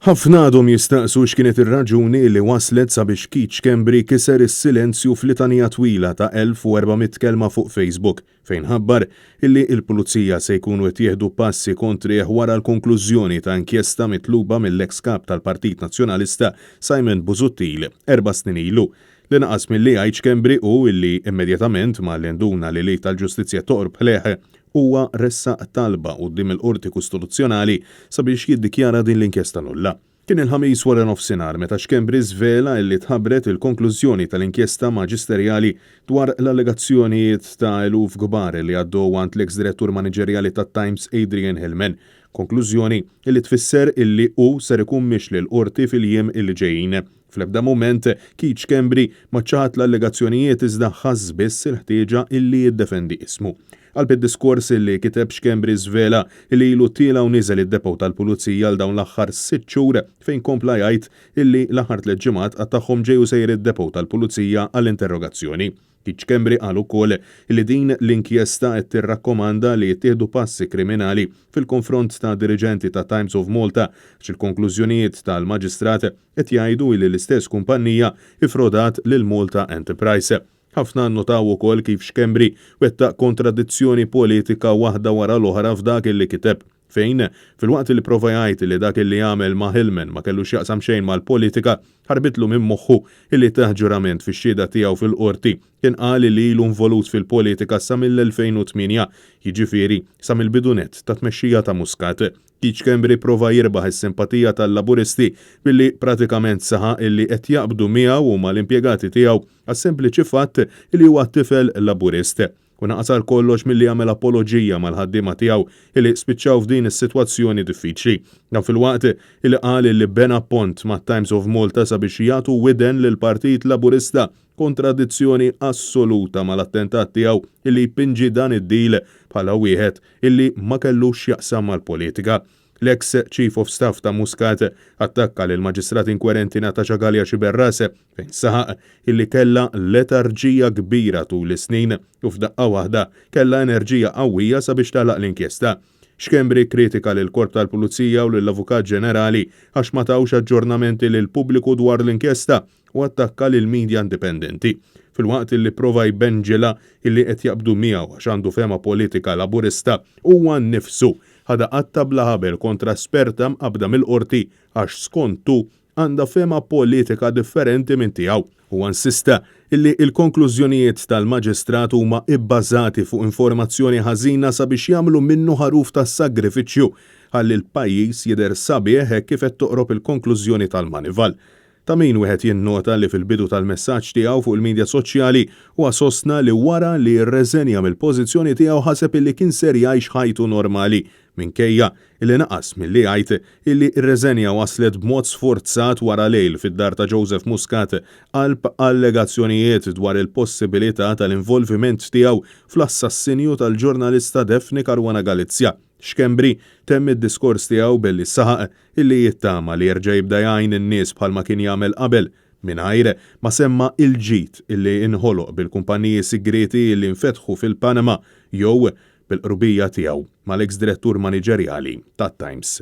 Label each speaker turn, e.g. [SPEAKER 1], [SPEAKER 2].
[SPEAKER 1] Ħafna għadhom jistaqsu x'kienet ir-raġuni li wasslet sabiex Keith Schembri kiser is-silenzju f'litanija twila ta' 1,400 kelma fuq Facebook fejn ħabbar illi l-Pulizija se jkunu qed jieħdu passi kontrih wara l-konklużjoni ta' inkjesta mitluba mill-eks Kap tal-Partit Nazzjonalista Simon Busuttil erba' snin ilu. Li naqas milli jgħid Schembri hu illi immedjatament malli nduna li l-id tal-ġustizzja toqrob ħlejh Huwa ressaq talba quddiem il-Qorti Kostituzzjonali sabiex jiddikjara din l-inkjesta nulla. Kien il-Ħamis waranofsinhar meta Schembri żvela illi tħabbret il-konklużjoni tal-inkjesta maġisterjali dwar l-allegazzjonijiet ta' eluf kbar li għaddew għand l-eks direttur maniġerjali tat-Times Adrian Hillman. Konklużjoni illi tfisser illi hu ser ikun mixli l-Qorti fil-jiem illi ġejjin. Fl-ebda mument Keith Schembri ma ċaħad l-allegazzjonijiet iżda ħass biss il-ħtieġa illi jiddefendi ismu. Qalb id-diskors illi kiteb Schembri żvela illi ilu tiela' u nieżel id-depot tal-Pulizija għal dawn l-aħħar sitt xhur fejn kompla jgħid illi l-aħħar tlett ġimgħat qattagħhom ġej u sejjer id-depot tal-Pulizija għall-interrogazzjoni. Keith Schembri qal ukoll li din l-inkjesta qed tirrakkomanda li jittieħdu passi kriminali fil-konfront ta' diriġenti ta' Times of Malta għax il-konklużjonijiet tal-Maġistrat qed jgħidu li l-istess kumpannija iffrodat lil Malta Enterprise. Ħafna nnotaw ukoll kif Schembri wettaq kontradizzjoni politika waħda wara l-oħra f'dak li kiteb. Fejn, filwaqt li prova jgħid li dak li għamel ma' Hillman ma kellu x'jaqsam xejn mal-politika, ħarbitlu minn moħħu illi tah ġurament fix-xhieda tiegħu fil-Qorti, kien qal li ilu involut fil-politika sa mill-2008, jiġifieri sa mill-bidu nett tat-tmexxija ta' Muscat. Keith Schembri prova jirbaħ is-simpatija tal-Laburisti billi pratikament saħaq illi qed jaqbdu miegħu u mal-impjegati tiegħu għas-sempliċi fatt li huwa tifel Laburist. U naqas għal kollox milli jagħmel apoloġija mal-ħaddiema tiegħu li spiċċaw f'din is-sitwazzjoni diffiċli. Dan filwaqt li qal li bena pont mat-Times of Malta sabiex jagħtu widen lill-Partit Laburista, kontradizzjoni assoluta mal-attentat tiegħu li jpinġi dan id-deal bħala wieħed illi ma kellux x'jaqsam mal-politika. L-eks Chief of Staff ta' Muscat attakka lill-Maġistrat inkwerenti Natasha Galea Sciberras fejn saħaq illi kellha letarġija kbira tul is-snin u f'daqqa waħda kellha enerġija qawwija sabiex tagħlaq l-inkjesta. Schembri kkritika lill-Korp tal-Pulizija u lill-Avukat Ġenerali għax ma tawx aġġornamenti lill-pubbliku dwar l-inkjesta u attakka lill-media indipendenti. Filwaqt illi pprova jbenġilha illi qed jaqbdu miegħu għax għandu fehma politika Laburista, huwa nnifsu ħadha qatta' bla ħabel kontra esperta mqabbda mill-Qorti għax skont hu għandha fehma politika differenti minn tiegħu. Huwa insista illi l-konklużjonijiet tal-Maġistrat huma ibbażati fuq informazzjoni ħażina sabiex jagħmlu minnu ħaruf ta' sagrifiċċju ħalli l-pajjiż jidher sabiħ hekk kif qed toqrob il-konklużjoni tal-manival. Ta' min wieħed jinnota li fil-bidu tal-messaġġ tiegħu fuq il-midja soċjali huwa sostna li wara li rreżenja mill-pożizzjoni tiegħu ħaseb illi kien ser jgħix ħajtu normali minkejja illi naqas milli jgħid illi r-reżenja waslet b'mod sfurzat wara lejl fid-dar ta' Joseph Muscat qalb allegazzjonijiet dwar il-possibilità tal-involviment tiegħu fl-assassinju tal-ġurnalista Daphne Caruana Galizia. Schembri temm id-diskors tiegħu billi saħaq illi jittama li jerġa' jibda jgħin in-nies bħalma kien jagħmel qabel, mingħajr ma semma l-ġid illi inħoloq bil-kumpaniji sigrieti illi nfetħu fil-Panama jew bil-qrubija tiegħu mal-eks direttur maniġerjali tat-Times.